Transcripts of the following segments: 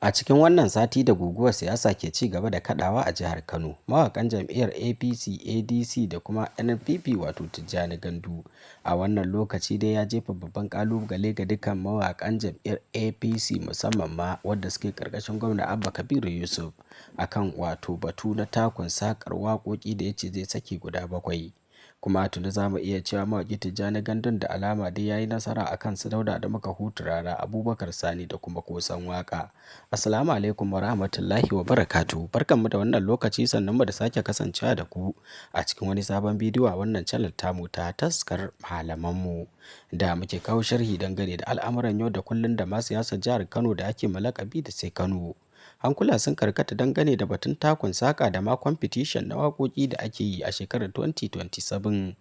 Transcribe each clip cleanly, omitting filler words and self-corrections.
A cikin wannan sati da guguwar siyasa ke ci gaba da kaɗawa a jihar Kano, mawaƙan jam'iyyar APC, ADC da kuma NNPP wato Tijjani Gandu a wannan lokaci dai ya jefa babban ƙalubale ga dukkan mawaƙan jam'iyyar APC, musamman ma wadda suke ƙarƙashin gwamna Abba Kabiru Yusuf, akan wato batu na takun sakar waƙoƙi da ya ce zai saki guda 7. Kuma tuni za mu iya cewa mawaƙi Tijjani Gandun da alama dai ya yi nasara a kan su Dauda da muka hutu rara, Abubakar Sani da kuma Kosan Waka. Assalamu alaikum wa rahmatullahi wa barakatu. Barkanmu da wannan lokaci, sannan mu da sake kasancewa da ku a cikin wani sabon bidiyo a wannan channel tamu ta taskar malamanmu, da muke kawo sharhi dangane da al'amuran yau da kullun da ma siyasar jihar Kano da ake malakabi da sai Kano. Hankula sun karkata dangane da batun takun saka da ma competition na waƙoƙi da ake yi a shekarar 2027,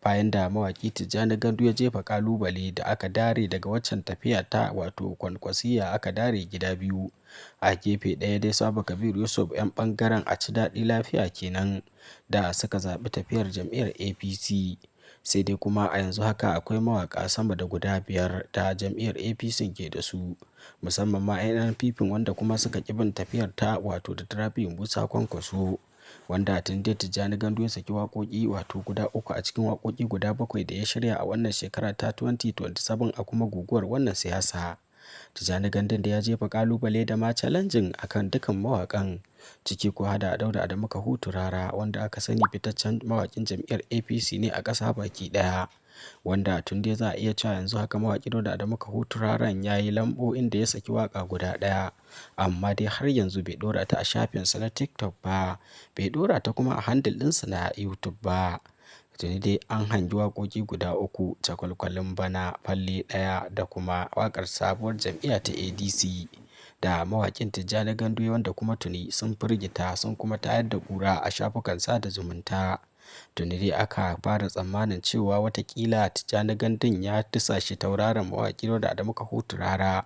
bayan da mawaƙi Tijjani Gandu ya jefa ƙalubale da aka dare daga waccan tafiya ta wato Kwankwasiyya, aka dare gida biyu. A gefe ɗaya dai Sabo Kabiru Yusuf 'yan ɓangaren a ci daɗi lafiya kenan da suka zaɓi tafiyar jam'iyyar APC. Sai dai kuma a yanzu haka akwai mawaƙa sama da guda 5 da jam'iyyar APC ke da su, musamman ma NNPP, wanda kuma suka ƙi bin tafiyar ta wato da Rabi'u Musa Kwankwaso, wanda tun dai Tijjani Gandu ya saki waƙoƙi wato guda 3 a cikin waƙoƙi guda 7 da ya shirya a wannan shekara ta 2027 a kuma guguwar wannan siyasa. Tijjani Gandun da ya jefa ƙalubale da ma challenging akan dukan mawaƙan, ciki ko hada Dauda Adamu Kahutu Rara, wanda aka sani fitaccen mawaƙin jam'iyyar APC ne a ƙasa baki ɗaya. Wanda tun dai za a iya cewa yanzu haka mawaƙi Dauda Adamu Kahutu Raran ya yi lambo inda ya saki waƙa guda ɗaya, amma dai har yanzu bai ɗora ta a shafinsa na TikTok ba, bai ɗora ta kuma a handle ɗinsa na YouTube ba. Tuni dai an hangi waƙoƙi guda 3, cakwalkwalin bana, falle ɗaya da kuma waƙar sabuwar jam'iyya ta ADC da mawaƙin Tijjani Gandu, wanda kuma tuni sun firgita sun kuma tayar da ƙura a shafukan sada zumunta. Tuni dai aka fara tsammanin cewa watakila Tijjani Gandun ya dusashe tauraron mawaƙi Dauda Adamu Kahutu Rara.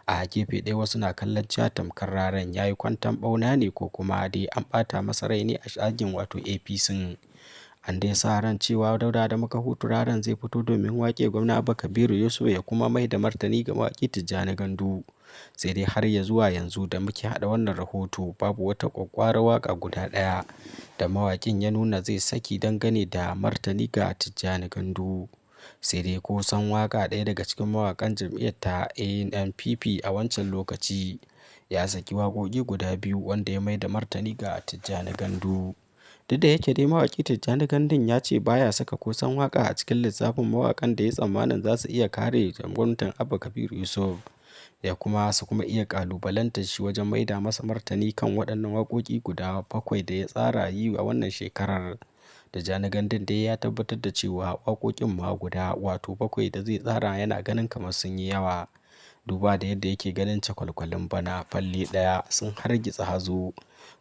A gefe ɗaya wasu na kallon cewa tamkar Raran ya yi kwanton ɓauna ne, ko kuma dai an ɓata masa rai ne a shagin wato APC. An dai sa ran cewa Dauda Adamu Kahutu Raran zai fito domin waƙe gwamna Abba Kabiru Yusuf ya kuma mai da martani ga mawaƙi Tijjani Gandu. Sai dai har ya zuwa yanzu da muke haɗa wannan rahoto, babu wata ƙwaƙƙwarar waƙa guda ɗaya da mawaƙin ya nuna zai saki dangane da martani ga Tijjani Gandu. Sai dai Kosan Waka, ɗaya daga cikin mawaƙan jam'iyyar ta ANPP a wancan lokaci, ya saki waƙoƙi guda 2 wanda ya mai da martani ga Tijjani Gandu. Duk da yake dai mawaƙi Tijjani Gandun ya ce baya saka Kosan Waka a cikin lissafin mawaƙan da ya tsammanin za su iya kare gwamnatin Abba Kabiru Yusuf, ya kuma su kuma iya ƙalubalantar shi wajen maida masa martani kan waɗannan waƙoƙi guda 7 da ya tsara yi a wannan shekarar. Tijjani Gandun dai ya tabbatar da cewa waƙoƙin ma guda wato 7 da zai tsara yana ganin kamar sun yi yawa. Duba da yadda yake ganin cakwalkwalin bana, falle ɗaya sun hargitsa hazo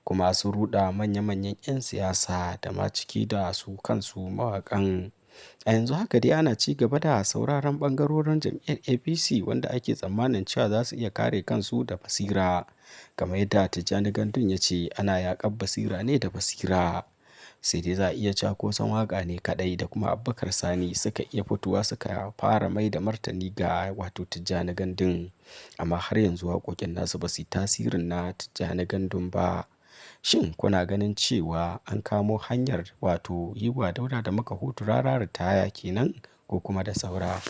kuma sun ruɗa manya-manyan 'yan siyasa da ma ciki da su kansu mawaƙan. A yanzu haka dai ana ci gaba da sauraron ɓangarorin jam'iyyar APC wanda ake tsammanin cewa za su iya kare kansu da basira. Kamar yadda Tijjani Gandun ya ce ana yaƙar basira ne da basira. Sai dai za a iya cewa Kosan Waka ne kaɗai da kuma Abubakar Sani suka iya fitowa suka fara mai da martani ga wato Tijjani Gandun. Amma har yanzu waƙoƙin nasu ba su yi tasirin na Tijjani Gandun ba. Shin kuna ganin cewa an kamo hanyar wato yi wa Dauda da Kahutu Rara ritaya kenan, ko kuma da saura?